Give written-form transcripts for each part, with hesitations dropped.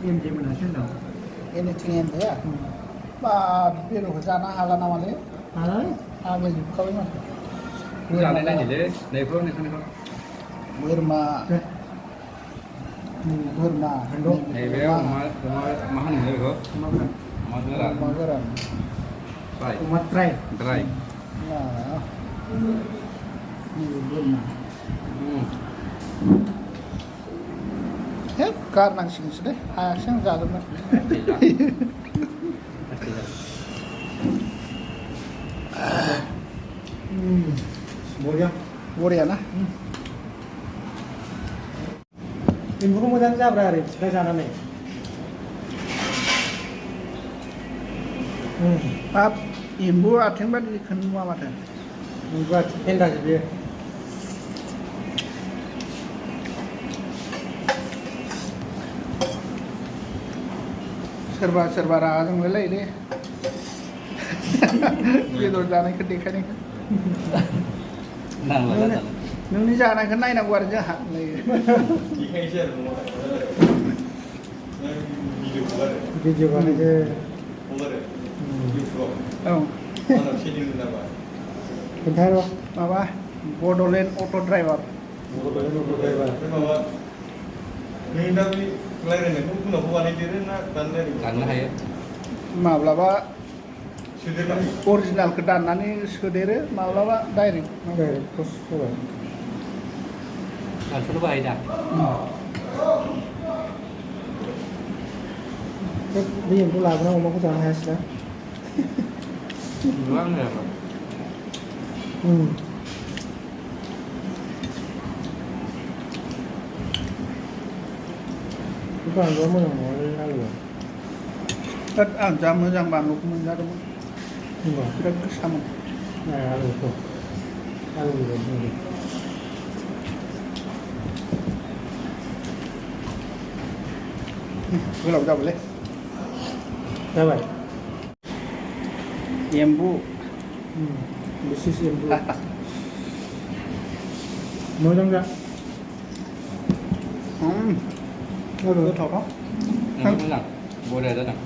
MJ मोनासै दं anything M गैया बा बेदरखौ जानो हाला नामालै हालालै आगोलजोबखाबाय माथो जानाय नायनोलै नैफ्राव नोंसोरनिखौ बोरमा बोरमा नैबे अमा मा होनो बेखौ अमा गोरान अमा गोरान फ्राय अमा ड्राय ड्राय नैबे बोरमा हे गारनांसिगोनसोलै हायाखिसै आं जाजोबनो बरिया बरियाना एम्फौखौ मोजां जाब्रा आरो बिसिना जानानै हाब एम्बु आथिं बादिखौनो नुवा माथो एम्फौआ फेन्दासो बेयो सोरबा सोरबा रागा जोंलायलायोलै बेदर जानायखौ देखायनायखौ नोंनि जानायखौ नायनांगौ आरो जोंहा देखायनोसै आरो भिडिअ बानायदो हगारो इउटुबाव औ आंनाव सेलिं नामा खोन्था र' माबा बड'लेण्ड अट' ड्राइभार ओमफ्राय माबा नों दा बे रायज्लायनायखौ उनावबो बानायदेरो ना दाननो हायो माब्लाबा सोदेरनानै अरिजिनालखौ दाननानै सोदेरो माब्लाबा डाइरेक्ट पस्ट होबाय दानस'नोबो हायो दा बे एम्फौ लाबोना अमाखौ जानो हायासै ना नुवा आङो बानलुआ मोजां नङालै आलुआ होद आं जा मोजां बानलुखौ मोनजादोंमोन होनबा बिराद गोसामोन आलुखौ आलुनि बायदि गोलाव जाबायलै जाबाय एम्बु बेसेसो एम्फौ मोजां जा गोथावथ' मोजां बरिया जादों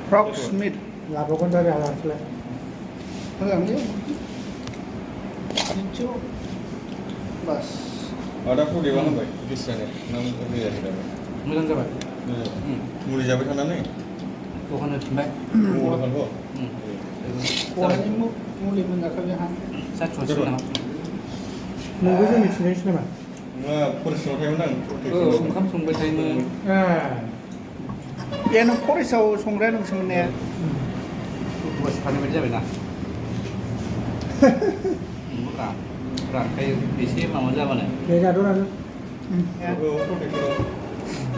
फ्रग स्मिथ लाबोगोन जाबाय आलासिलाय मोजांलै मिन्थियो बास आदा प्रदेबा होनबाय गोसोआनो नाम होजायाखै दाबो मोजां जाबाय मुलि जाबाय थानानै दखान होफिनबाय दखानखौ गनायनि मुलि मोनजाखाबाय आंहा जाथ'वासै नामा नोंबो जोंनि थिनायसो नामा नङा फरेस्टआव थायोमोन आं ओंखाम संबाय थायोमोन ए नों फरेस्टआव संग्राया नोंसो मोननाया बस फाननाय बायदि जाबायना रानखायो एसे माबा जाबानो दे जाद' रानो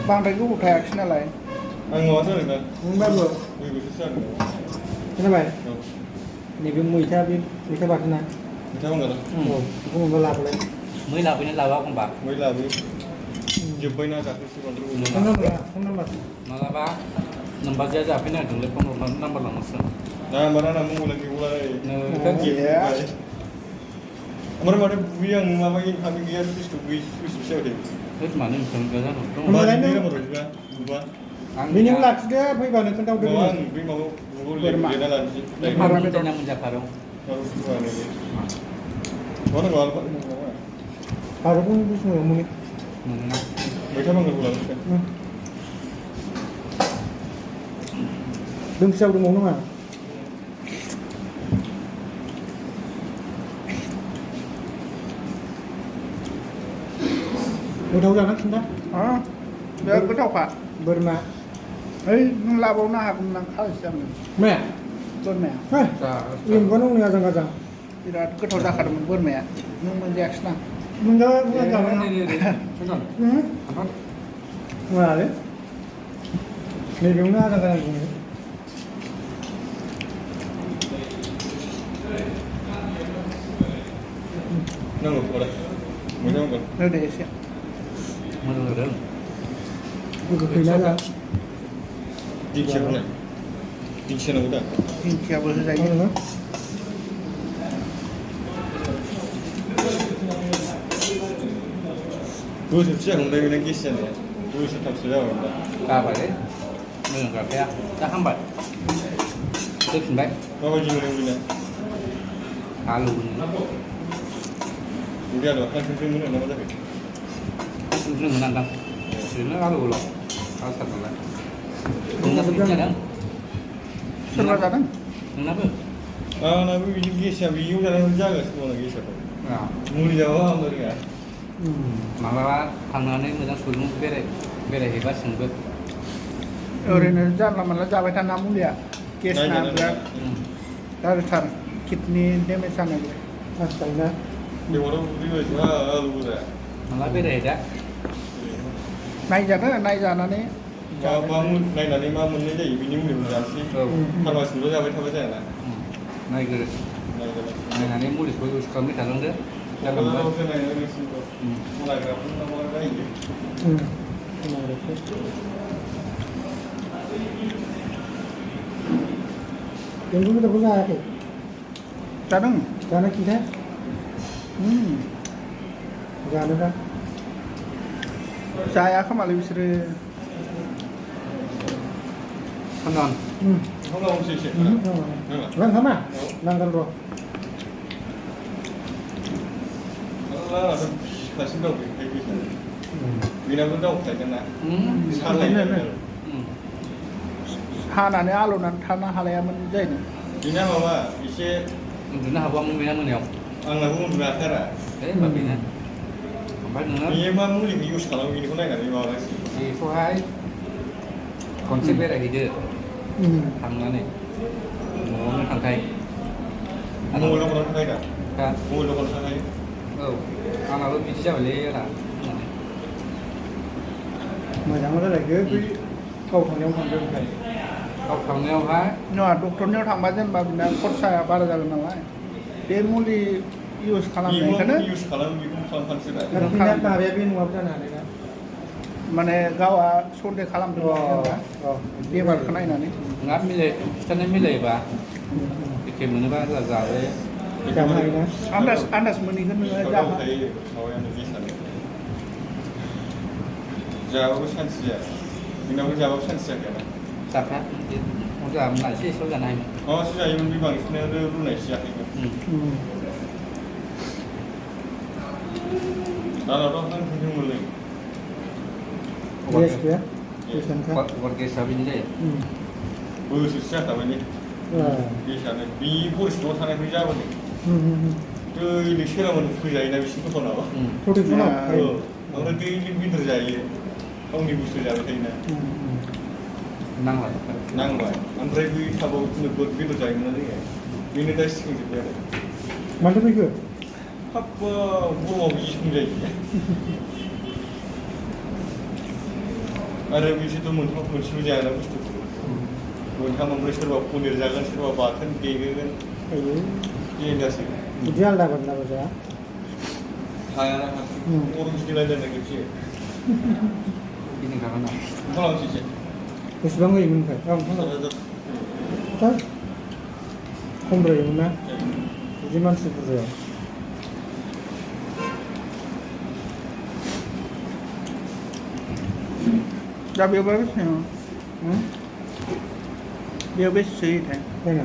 बांद्राय गोबाव थायाखिसै नालाय आं माबासो जादों दा नोंबाबो 2 बोसोरसो जादों खोनाबाय औ नैबे मैथा बाथोना मैथा बांगाल बेखौ मोनबा लाबोलाय मै लाबोनो लाबा एखमबा मै लाबोयो जोब्बायना दाख्लैसो फन बांद्राय नाम्बार मालाबा नोमबाजैया जाफैनो नागिरदोंलै फन हरनानै नाम्बार लांनांसिगोन नाम्बारा आंना मबाइला गैबावलाय ओमफ्राय माथो बुयो आं माबायो हाबि गैया फेसबुक जाबाय होद मानो ओंखाम गैया जानो बुबा बेनियाव लाखिदो फैबानो खोन्थाहरदो आं बै माबाखौ लिरना लानोसै मोनजाना मोनजाखारौ फारौखौ गुसुङाव मोनो मोनोना मैथा बांगालखौ लानोसै दोंसेयाव दंबावो नङा गोथाव जाना खिन्था बिराद गोथावखा बोरमा ओइ नों लाबावनो हागौमोन आं खालसो जानो माया बोरमाया एम्फौआनो हनै आजां गाजां बिराद गोथाव जाखादोंमोन बोरमाया नों मोनजायाखिसै ना मोनालै नैबेयावनो आजां गाजां बुङो नांगौ मैथा बांगाल होदो एसे मोजां जादों गोखैना जा दिंखियाखौ नाय दिंखिया नांगौ दा दिंखियाबो होजायो बोसोरसे जागोन बे गेस जानाया बोसोरथामसो जाबाय दा जाबाय मोजां जाखाया जाखांबाय फैफिनबाय माबायदि मोनो बेना आलुनि बिदि आलु हांसोजों मोनो ना मा जाखो जों मोनांदां ओरैनो आलुल' आसार नालाय नोंनाबो बिदि जादों सोरबा जादों नोंनाबो आंनाबो बिदि गेसा बेयाव जानानै जागासिनो दं गेसाथ' मुलि जाबा हामनो रोङा माब्लाबा थांनानै मोजां सुलुं बेरायहैबा सोंबो ओरैनो जानला मोनला जाबाय थाना मुलिया गेसना बिराद गाज्रिथार किडनि डेमेज जानाय आथिखालना बेवहाय उदैबायसो आलु बुरजा माब्ला बेरायहैदा नायजादो नायजानानै मा नायनानै मा मोननाय जायो बिनि मुलिखौ जानोसै फार्मासिल' जाबाय थाबाय जायाना नायग्रो नायनानै मुलिखौ इउज खालामबाय थालांदो एम्बु बेदरखौ जायाखै जादों जानो खिन्था जानोबा जाया खोमालै बिसोरो थांगोन ओंखाम लाबोनोसै एसे ओंखामा नांगोन र' दासिम दावबायखायो बेनाबो दावखायगोन ना सालायनो हानानै आलौनानै थानो हालायामोन जाहैदों बेना माबा एसे उन्दुनो हाबावामोन बेना मोनायाव आंनाबो उन्दुनो हाथारा होनबा बेनो ओमफ्राय नोङो बेयो मा मुलिखौ इउज खालामो बेनिखौ नायनानै माबागासिनो बेखौहाय खनसे बेरायहैदो थांनानै न'आवनो थांखायो मबाइल दखानाव थाखायो दा दा मबाइल दखानाव थाखायो औ आंनाबो बिदि जाबायलै आदा मोजाङाव जालायखो बै गाव थांनायाव थांदों ओमफ्राय गाव थांनायावहाय नङा डक्टरनियाव थांबा जेनेबा बिना खरसाया बारा जागोन नालाय बे मुलि इउज खालामनायखौनो इउज खालामो बेखौ खालामफानोसै दा आरो बिना माबाया बे न'आव जानो हानाय ना माने गावआ सन्देह खालामदों जेनेबा बेमारखौ नायनानै नोंहा खिन्थानाय मिलायोबा एखे मोनोबा जाजायो जानो हायोना आन्दाज मोनहैगोन नोङो दावखायो माबायानो गेसानो जाबाबो सान्थि जाया बेनाबो जाबाबो सान्थि जाखायाना जाखाया जामोन एसे एसेल' जानो हायोमोन माबासो जायोमोन बे बांसिनानो रुनायसो जाखायोमोन दानाथ' हांसोजों मोनलै गेस गैया गेसानोखा अभार गेसआ बिदिनो जायो बोसोरसे जाखाबाय ने गेसानो बे फरिस्टआव थानायनिफ्राय जाबोदों दैलि सेरामोन फैजायोना बिसिनि दखानाव प्रटेक्सनाव ओमफ्राय दैलि बेदर जायो गावनि बुस्थु जाबाय थायोना नांबाय ओमफ्राय बै थाबाव नोगोद बेदर जायोमोन जोङो बेनो दा सिखांजोब्बाय आरो मानोथो फैखो हाब्बा गरमाव बिदि संजायो आरो बिसोरथ' मोनसेबो जायाना बुस्थुखौ मोनथाम मोनब्रै सोरबा पनिर जागोन सोरबा बाथोन देगोन देनजारसै बिदि आलदा बादलाबो जाया हायाना हारसिं गरम गिदिंलायलायनाय खेबसे गिदिंखागोन ना ओंखाम लाबोनोसै एसे बेसेबां होयोमोन ओमफ्राय ओंखाम खमद्रायोमोन ना बिदि मानसि बुरजायाव दा बेयावबा बेसे बेयाव बेसेसो होयोथाय जायना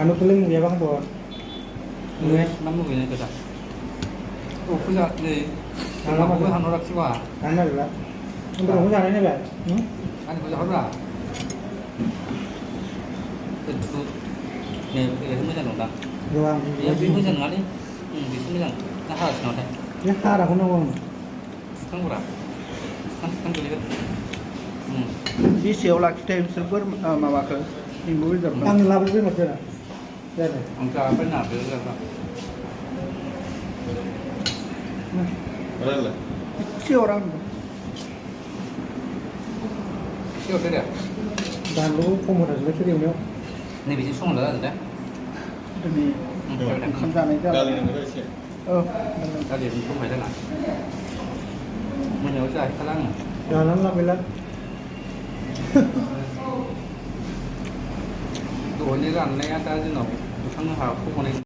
आंनोथ' लोंनो गैयाबा होनबा मा लुबैनाय गोजा फुजा नै आंनाबो हानहराखिसैबा जानो नागिरला उन्दुनायखौ जानाय नायबाय आंनिखौ जाहरब्रा नै बेहाय मोजां दं दा र' आं बे मोजां नङालै बेसो मोजां ना हारासिनावथाय बे हाराखौ नांगौ आंनो सुखांब्रा सुखां गोलैगोन बेसेयाव लाखिथाय बिसोर माबाखौ एम्बु बेदरखौ आंनो लाबोनो बेमार जानो आं जाबाय ना बे जाग्रा रायलाय एसे हरा होनदों एसे हरदो दे बानलु खम होथारजोबबाय सोर एवनायाव नैबेजों संहरला जादों दे दिनै ओंखाम जानाय दालि जाबाय नांगौ एसे दालिजों संबाय दाना मोनायाव जाहैखाला आङो जानानै लाबोला दहायनि राननाया दा जोंनाव बुखांनो हाखौ